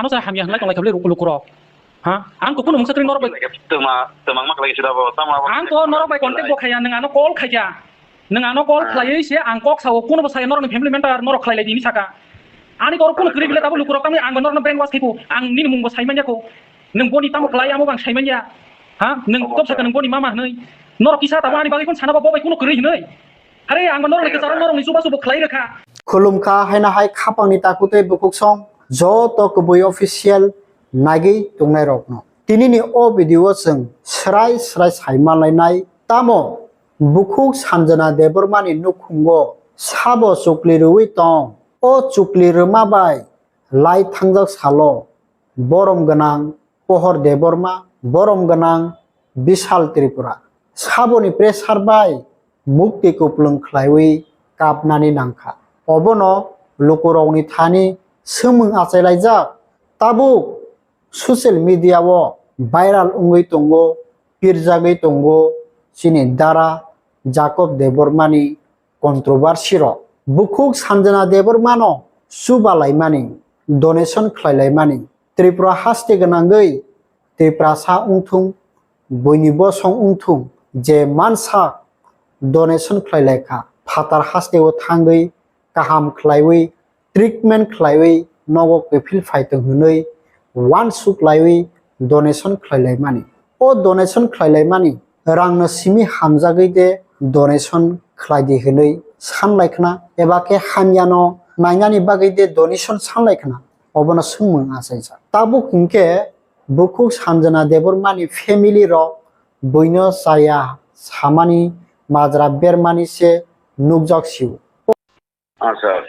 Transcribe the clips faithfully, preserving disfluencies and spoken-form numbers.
Ano sa hamya hwnlai tonglai kha bwle lukurok. Ha? Ang to kuno mungsa kwrwi norok bai. Tuma, tuma mak lagi sudah bo, tama bo. Ang to norok bai contact bo khaya, nwng ano call khaya. Nwng ano call khlaiwi se ang kok sao, kuno bo saya norokni family member norok khlai lai di hinwi saka. Ani to kuno kwrwi bwle tabuk lukurok tamni ang bo norokno brainwash khai ko. Ang nini mung bo sai manya ko. Nwng boni tamo khlai amo bang sai manya. Ha? Nwng kok saka nwng boni mama hwnwi. Norok kisa tamo ani bagwi kun sana bo bai kuno kwrwi hwnwi. Are ang bo norokni kwcharo norokni chuba chubo khlai rwkha. Khulumkha haina hai khapangni takhuk tei bukhuk song joto kubui official nagwi tongnairokno. Tinini o video o chwng srai srai sai manlainai. Tamo bukhuk Sanjana Debbarmani nukhungo sabo chukli rwui tong. O chukli rwma bai lai thangjak salo borom gwnang Pohor Debbarma, borom gwnang Bishal Tripura. Saboni pressure bai mukti kuplung khlaiwi kapnani nangkha. Obono lukurokni thani swngmung achailaijak. Tabuk social media o viral wngwi tongo, pirjagwi tongo chini dara Jacob Debbarmani controversy rok. Bukhuk Sanjana Debbarmano chubalaimani, donation khlailaimani, Tripura haste gwnangwi Tiprasa wngthung, buini bosong wngthung, je mansa donation khlailaikha, phatar hasteo thangwi kaham khlaiwi treatment khlaiwi nogo kiphil phaitong hwnwi uansuk laiwi donation khlailaimani. O donation khlailaimani rangno simi hamjagwi de donation khlai di hwnwi sanlaikhna eba khe hamyano nainani bagwi de donation sanlaikhna, obono swngmung achaijak. Tabuk hinkhe bukhuk Sanjana Debbarmani family rok buino chaya samani majra bermani se nukjak sio. Acha.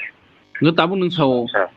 Nw tabuk nwng sao. Acha.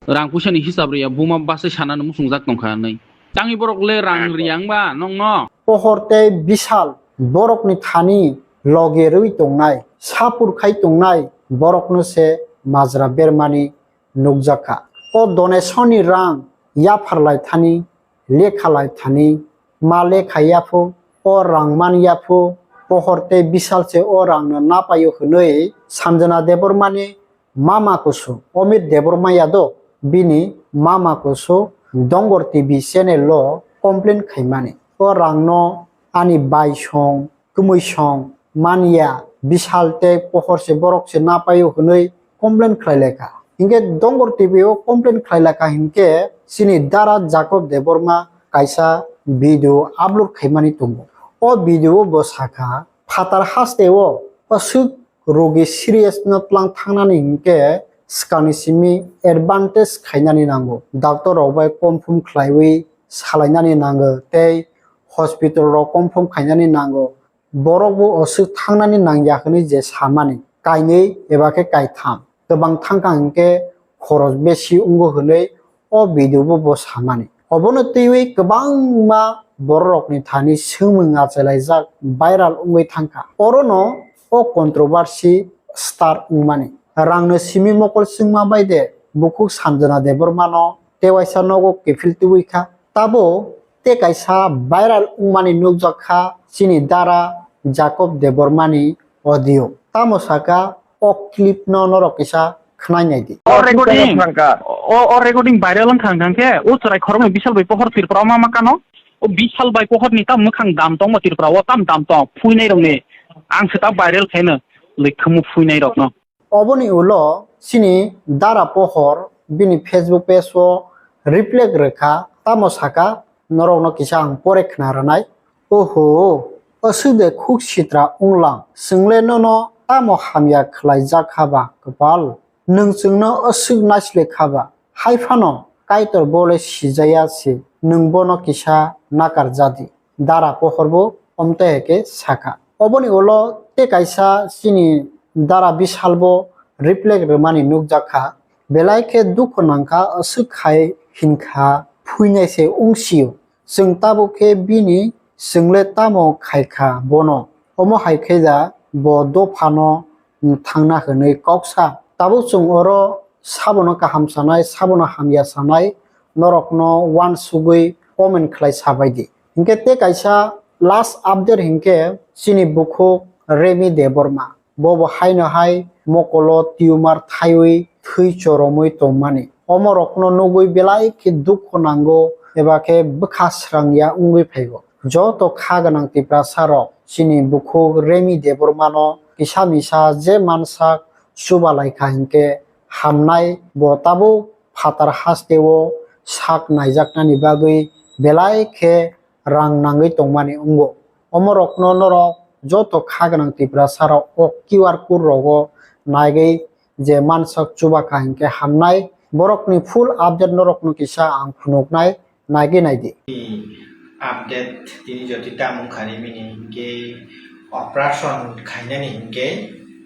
Rang puisa ni hisab riya, buma bwsai sana no muchungjak tongkha nai. Tangwi borok le rang riya wngba nongno? Pohor tei Bishal borok ni thani loge rwi tongnai, sapur khai tongnai borok no se majra bermani nukjakha. O donation ni rang yaphar lai thani, lekha lai thani, ma lekha yaphu, o rang man yaphu, Pohor tei Bishal se o rang no napaio hwnwi Sanjana Debbarmani mama kusu Omit Debbarma yado bini mama kusu Dongor T V channel o complain khaimani. O rang no ani bai song, kwmwi song manya, Bishal tei Pohor se borok se napaio hwnwi complain khlai lai kha. Hinkhe Dongor T V o complain khlai lai kha hinkhe chini dara Jacob Debbarma kaisa video upload khaimani tongo. O video o bo sakha, phatar haste o aswk rogi serious no tlang thangnani hinkhe swkangni simi advantage khainani nango. Doctor rok bai confirm khlaiwi salainani nango tei hospital rok confirm khainani nango. Borok bo aswk thangnani nangya hwnwi je samani, kainwi eba khe kaitham, kwbang thangkha hinkhe khoros besi wngo hwnwi o video bo bo samani. Obono twiwi kwbangma bororokni thani swngmung achailaijak, viral wngwi thangkha. Orono o controversy start wngmani. Rangno simi mokol chwngma bai de bukhuk Sanjana Debbarmano tewaisa nogo kiphil twiwi kha. Tabo tei kaisa viral wngmani nukjak kha chini dara Jacob Debbarmani audio. Tamo saka o clip no norok kisa khwnai nai di. O recording, o, o recording viral wngkha hwnkhe o chwrai khoroknwi Bishal bai Pohor Tripura ma ma kano. O Bishal bai Pohor ni ta mwkhang dam tongma Tripura o tam dam tong phuinai rokni ang se ta viral khaino lwkhumu phuinai rokno. Oboni ulo chini dara Pohor bini Facebook page o reply rwkha, tamo saka, norokno kisa ang pore khna rwnai. Oho, aswk de khuk sitra wnglang, chwngle nono tamo hamya khlaijak kha ba kwpal? Nwng chwngno aswk naisle kha ba? Hai phano Kaitor bole sijaya se, nwng bono kisa nakar jadi. Dara Pohor bo omte hai khe sakha. Oboni ulo tei kaisa chini dara Bishal bo reply rwmani nukjak kha. Belai khe dukhu nangkha, aswk khai hinkha, phuinai se wngsio. Chwng tabuk khe bini chwngle tamo khaikha bono? Omo hai khe da bo dophano thangna hwnwi kok sa. Tabuk chwng oro sabono kaham sanai, sabono hamya sanai, norokno uansugwi comment khlai sabai di. Hinkhe tei kaisa last update hinkhe chini bukhuk Remi Debbarma. Bo bo haino hai mokolo tumor thaiwi thwi choromwi tongmani. Omorokno nugwi belai khe dukhu nango eba khe bwkha srangya wngwi phaigo. Joto kha gwnang Tiprasarok chini bukhuk Remi Debbarmano kisa misa je mansak chuba lai kha hinkhe hamnai, bo tabuk phatar hasteo sak naijaknani bagwi belai khe rang nangwi tongmani wngo. Omorokno norok joto kha gwnang Tiprasarok o Q R code rogo naigwi je mansak chuba kha hinkhe hamnai. Borokni full update norokno kisa ang phunuknai, naigwi naidi. Update tini jotoi tamo wngkha rimini hinkhe operation khainani hinkhe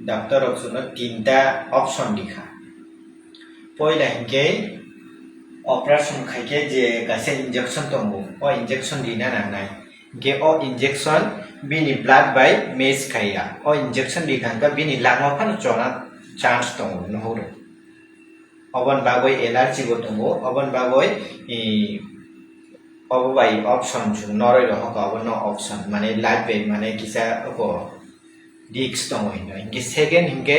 doctor rok chwngno tinta option rikha. Poila hinkhe operation khaikhe je kaisa injection tongo, o injection rina nangnai. Hinkhe o injection bini blood bai match khaiya. O injection rikha hinkhe bini langma phano chona chance tongo, nuhuro. Oboni bagwi allergy bo tongo, oboni bagwi, i, obo bai option chwng noroi rohor kha, obo no option, mane life bai mane kisa oko risk tongo hino. Hinkhe second hinkhe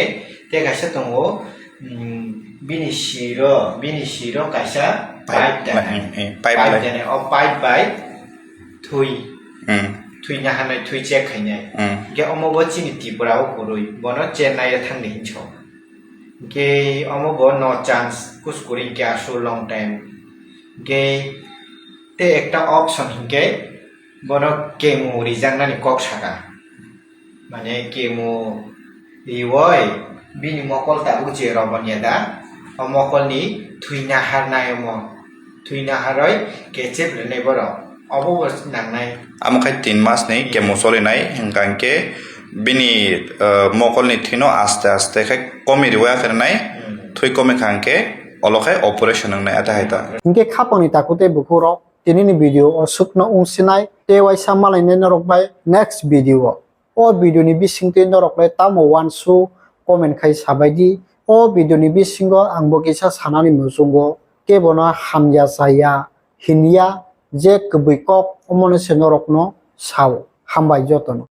te kaisa tongo, mm, bini siro, bini siro kaisa pipe, pipe danai. Mm, mm, pipe danai. O pipe bai thui, mm, thui naharnai, thui check khainai. Mm. Hinkhe omo bo chini Tripura o kwrwi, bono Chennai o thangdi hinso. Hinkhe omo bo no chance, kuskuri hinkhe aswk long time. Hinkhe te ekta option hinkhe bono chemo rijaknani kok saka. Mane chemo riwoi bini mokol tabuk je robonia da, o mokolni thwi naharnai omo. Thwi naharoi kechep rwnai borok. Obo bo nangnai. Amo khai tin mas ni chemo solinai, hwnkha hinkhe bini, eh, mokolni thwino aste aste khai komi riwoi akhirnai, hmm, thwi komi kha hinkhe olo khai operation wngnai ata hai ta. Hinkhe khapangni takhuk tei bukhuk rok tinini video o sukno wngsinai, tei waisa malainai norok bai next video o. O video ni bisingtwi norok le tamo uansuk comment khai sabai di. O video ni bisingo ang bo kisa sanani muchungo kebono hamya chaya hinya je kwbwi kok omono se norokno sao. Hambai jotono.